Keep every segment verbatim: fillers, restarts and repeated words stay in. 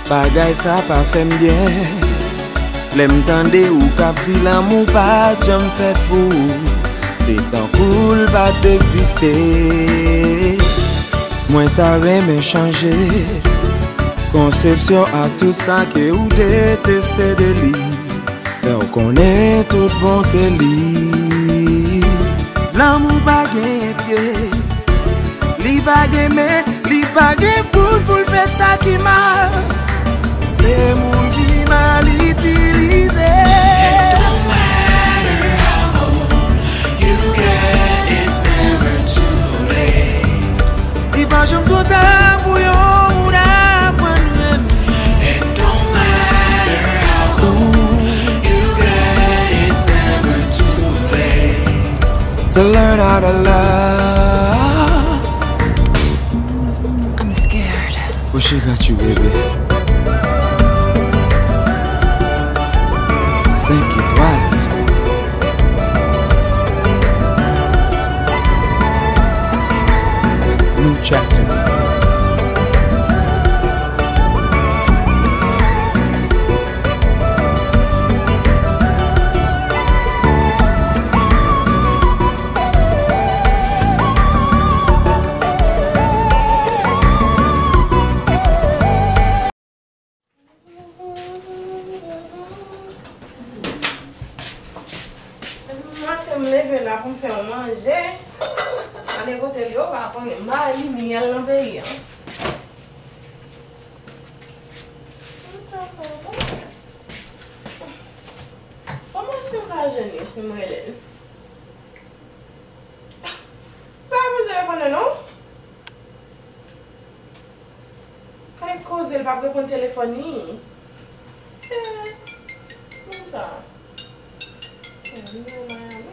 Bagay sa pa fè m byen. Lè m tande ou k ap di lanmou pa t janm fèt pou ou, se tankou l pa t egziste. Mwen ta renmen chanje konsepsyon ak tout sa ke ou deteste de li. Fè w konnen tout bonte li. Lanmou pa gen pye, li pa gen men, li pa gen bouch pou l fè sa ki mal. Se moun ki mal itilize. And no matter how old you get, it's never too late. Li pa janm twò ta pou yon moun aprann renmen. And no matter how old you get, it's never too late to learn how to love. I'm scared. Kouche gratuit, bébé. Senk etwal. New chapter. Maten m leve la pou m fè yon manje. Gade kote l ye, ou pa konnen. M pa wè limyè l nan peyi a. Kòman si m pa jwenn li, si m rele l? Pa reponn telefòn nan, non. Kay koze, l p ap reponn telefòn li. Eh, moun sa. Eh, li nan Miami.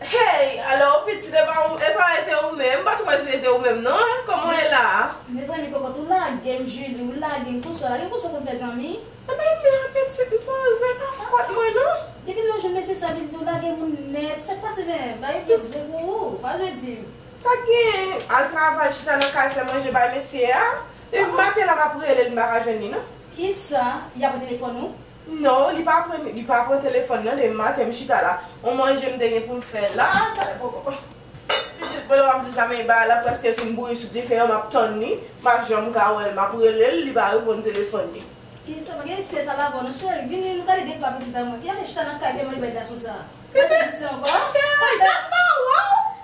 Hey, alò, pitit, e pa ou, e pa ete ou menm, m pa t kwè se ete ou menm, non. Kòman w ye la? Mezanmi, kòkòt, ou lage m, Julie, ou lage m konsa, lage m konsa pou m fè zanmi. Ebyen, men apetit m poze, pa fòt mwen, non. Depi lè w jwenn mesye sa, pitit, ou lage moun nèt. Sa k pase, men? Bay pitit pou ou, pa jwe di m. Sa k genyen? Al travay, chita nan kay, fè manje bay mesye a. Depi maten la, m ap rele l, m pa ka jwenn li, non. Kisa? Li pa pran telefòn ou? Non, li pa pran, li pa pran telefòn, non. Depi maten, m chita la. On manje m te gen pou m fè la, talè poko. Pitit, pandan w ap di sa, men bagay la prèske fin bouyi sou dife an, m ap tann li. M pa janm ka wè l, m ap rele l, li pa reponn telefòn li. Kisa, pa gen estrès, al avè w non, cheri. Vini, nou ka lè de pla pitit a mwen. Ki ap chita nan kay, fè manje bay gason sa a? Pitit, pitit, ankò? Hey, tann pa w!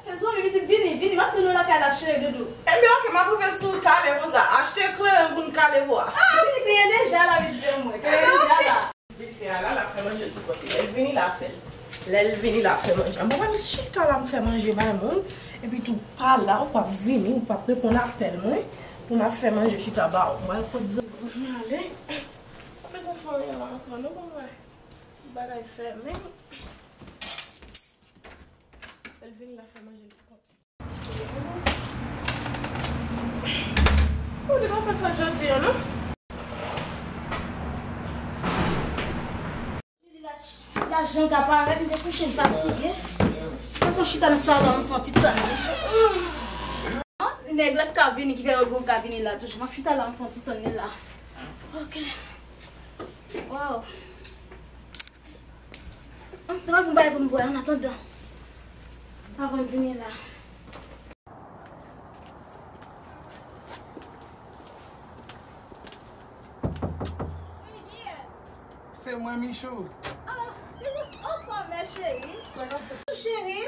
Mezanmi, pitit, vini, vini. M ap tann ou lakay la, cheri, doudou. Ebyen, oke, m ap rive sou talè konsa. Achte kleren pou n kale bwa. Ah, pitit, genyen deja la, pitit mwen. Genyen deja la. Dife a la, l ap fè manje tout kote. Lè l vini, l ap fè l. Lè l vini, l ap fè manje. Bon, m ap chita la, m fè manje bay moun. Epi tou, pa la, ou p ap vini, ou p ap reponn apèl mwen. Pou m ap fè manje chita ba ou. Mwen, kot zanzan m ale. M pa bezwen fè anyen la ankò, non, bon, mwen. Bagay fèmen. Lè l vini, l ap fè manje l pou kont li. Ou li pa fè fèt jodi a, non? Lajan ka parèt, m te kouche, m fatige. Mwen fè chita nan salon, m fè yon ti tann. Nèg la ka vini, ki fè Rodrigo ka vini la toujou. M ap chita la, m fè yon ti tann li la. Ok. Wow. Ann, tande pou m bay pou m bwè, an atandan. Avan m vini la. Se mwen, Michou. Ah, Michou, oh, kòmè, cheri. Sa k ap fèt? Cheri,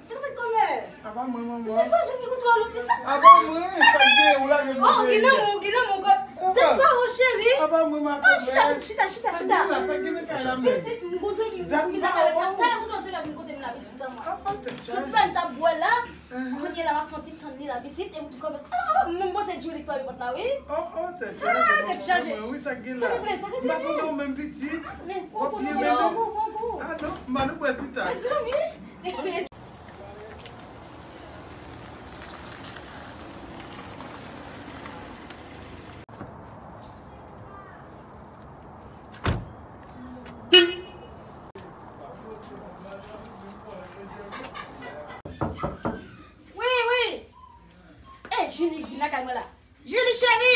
sa k ap fèt, kòmè? Apa mwen, manman? Se pa jan ki kontwòl ou, sa. Apa mwen, sa k gen, ou lage m. Oh, gen lanmou, gen lanmou, kò. Tèt pa wo, cheri. Apa mwen, ma kòmè? Oh, chita, chita, chita, chita. Sa k gen la, sa k gen nan kay la, men? Pitit, m gon zanmi ki vin la, talè gon zanmi vin kote m la, pitit an mwen. Ah, ah, tèt chaje. Soti la, m t ap bwè la. Kounye a la, m ap fè yon ti tann li la, pitit, e m tou kòmè. Oh, oh, m panse Julie k frape pòt la, wi. Oh, oh, tèt chaje, tèt chaje. Wi, sa k gen la? Sa k gen la? M pa konnen w menm, pitit. Men, pran kou, non, pran kou, pran kou. Ah, non, m pa nan bwè ti tas. Mezanmi. Wi, wi. Ey, Julie vin lakay mwen la. Julie cheri!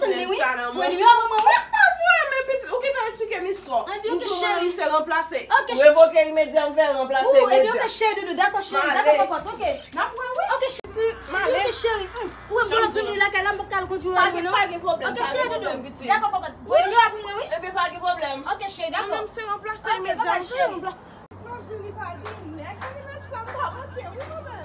konn li, wi. Voye nimewo pou mwen, wi. Mwen, men pitit, ou gentan esplike m istwa. Epi, ok, cheri. Se ranplase. Ok, cheri. Revoke imedya, m fè ranplase imedya. Epi, ok, cheri, doudou. Dakò, cheri. Dakò, kòkòt. Ok. N ap wè, wi. Ok, cheri. Epi, ok, cheri. Ou wè m konn ti mi lakay la, m pa ka al kondwi wè mwen, non. Pa gen pwoblèm. Ok, cheri, doudou. Dakò, kòkòt. Voye nimewo pou mwen, wi. Epi, pa gen pwoblèm. Ok, cheri, dakò. Mwen menm se ranplase imedya, m fè ranplase. Mwen di li pa gen nèg, li men sa m pa manke, wi, mwen.